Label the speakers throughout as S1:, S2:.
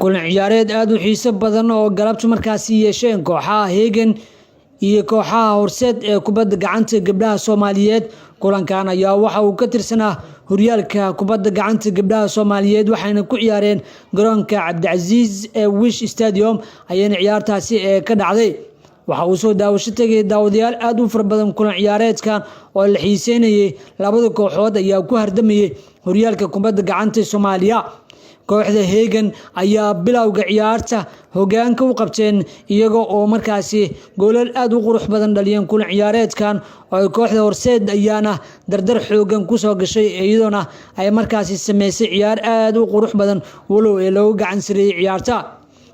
S1: Kulan ciyaareed aada u xiiso badan oo galabtu markaasi yeesheen kooxaha Hegan iyo kooxaha Horseed ee kubadda gacanta gabdhaha Soomaaliyeed. Kulankan ayaa waxa uu ka tirsanaa horyaalka kubadda gacanta gabdhaha Soomaaliyeed, waxayna ku ciyaareen garoonka Cabdicasiis ee Wish Stadium ayayna ciyaartaasi ee ka dhacday. Waxa uu soo daawasho tegay daawadayaal aada u fara badan kulan ciyaareedkan oo la xiiseynayay. Labada kooxood ayaa ku hardamayay horyaalka kubadda gacanta Soomaaliya. Kooxda Hegan ayaa bilowga ciyaarta hogaanka u qabteen, iyaga oo markaasi goolal aada u qurux badan dhaliyeen kulan ciyaareedkan oo kooxda Horseed ayaana dardar xoogan kusoo gashay, iyadoona ay markaasi sameysay ciyaar aada u qurux badan, walow ee loogu gacan sareeyey ciyaarta.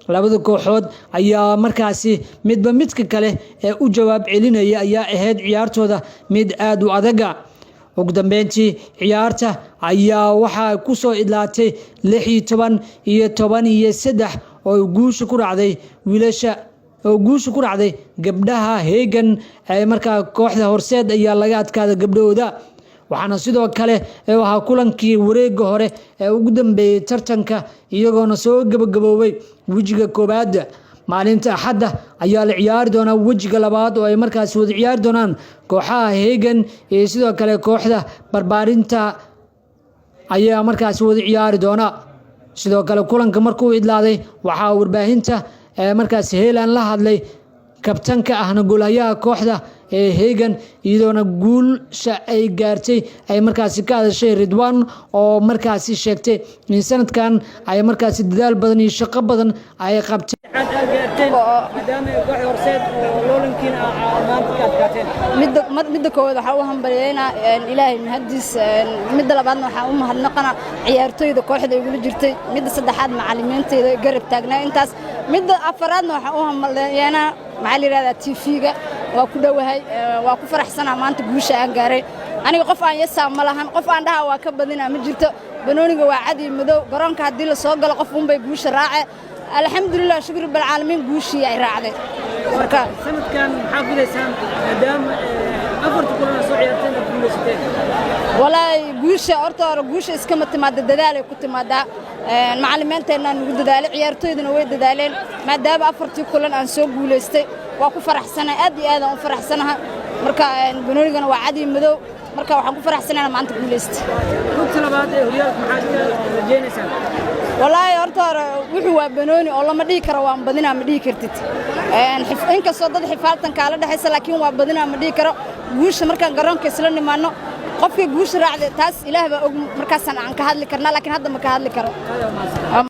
S1: Labada kooxood ayaa markaasi midba midka kale ee u jawaab celinaya ayaa ahayd ciyaartooda mid aada u adaga. Ugu dambeyntii ciyaarta ayaa waxaa kusoo idlaatay 16 iyo 13 oo guusha ku raacday wiilasha, oo guusha ku raacday gabdhaha Hegan. Ee markaa kooxda Horseed ayaa laga adkaaday gabdhahooda. Waxaana sidoo kale ahaa kulankii wareega hore ee ugu dambeeyey tartanka, iyagoona soo gabagaboobay wejiga koowaad. Maalinta Axadda ayaa la ciyaari doonaa wejiga labaad, oo ay markaasi wada ciyaari doonaan kooxaha Hegan iyo sidoo kale kooxda Barbaarinta ayaa markaasi wada ciyaari doona. Sidoo kale kulanka markuu idlaaday waxaa warbaahinta markaasi Helan la hadlay kabtanka ahna goolhayaha kooxda ee Hegan, iyadoona guulsha ay gaartay ay markaasi ka hadashay Ridwan, oo markaasi sheegtay in sanadkan ay markaasi dadaal badan iyo shaqo badan ay qabteen. Maadaama kooxda Horseed oo loolankiina maanta ka adkaateen.
S2: Midda koowaad waxaa u hambalyeynaa Ilaahay mahadiis. Midda labaadna waxaa u mahadnaqana ciyaartoyda kooxda igula jirtay. Midda saddexaad macallimiintayda garab taagnaa intaas. Midda afaraadna waxaa u hambalyeynaa, maxaa la yidhahdaa, TV-ga. Waa ku dhowahay, waa ku faraxsanaa maanta guusha aan gaaray. Aniga qof aan yasaa ma lahan, qof aan dhaha waa ka badinaa ma jirto. Banooniga waa cad iyo madow. Garoonka haddii la soo galo, qof unbay guusha raace. Alxamdulilah, shukri balcaalamiin, guushii ay raacday marka.
S1: Sanadkan maxaa filaysaan, maadaama afarta kulan aad soo ciyaarteen aad guulaysateen?
S2: Walaahi guusha horta hore guusha iskama timaada, dadaalay ku timaadaa. Macallimiinteennaa nugu dadaalay, ciyaartoyduna way dadaaleen. Maadaama afartii kulan aan soo guulaystay, waa ku faraxsanahay, aad iyo aad aan u faraxsanahay. Marka banoonigana waa cad iyo madow. Marka waxaan ku faraxsanahay inaan maanta guulaystay.
S1: Rugta labaad ee horyaalka maxaad ka rajaynaysaan?
S2: Walaahi horta hore wuxuu waa banooni oo lama dhihi karo waan badinaa, ma dhihi kartid. Inkastoo dad xifaaltan kaala dhexaysa, laakiin waa badinaa ma dhihi karo. Guusha markaan garoonka isla nimaanno, qofkii guusha raacday taas Ilaah baa og, markaasaan aan ka hadli karnaa, laakiin hadda ma ka hadli karo.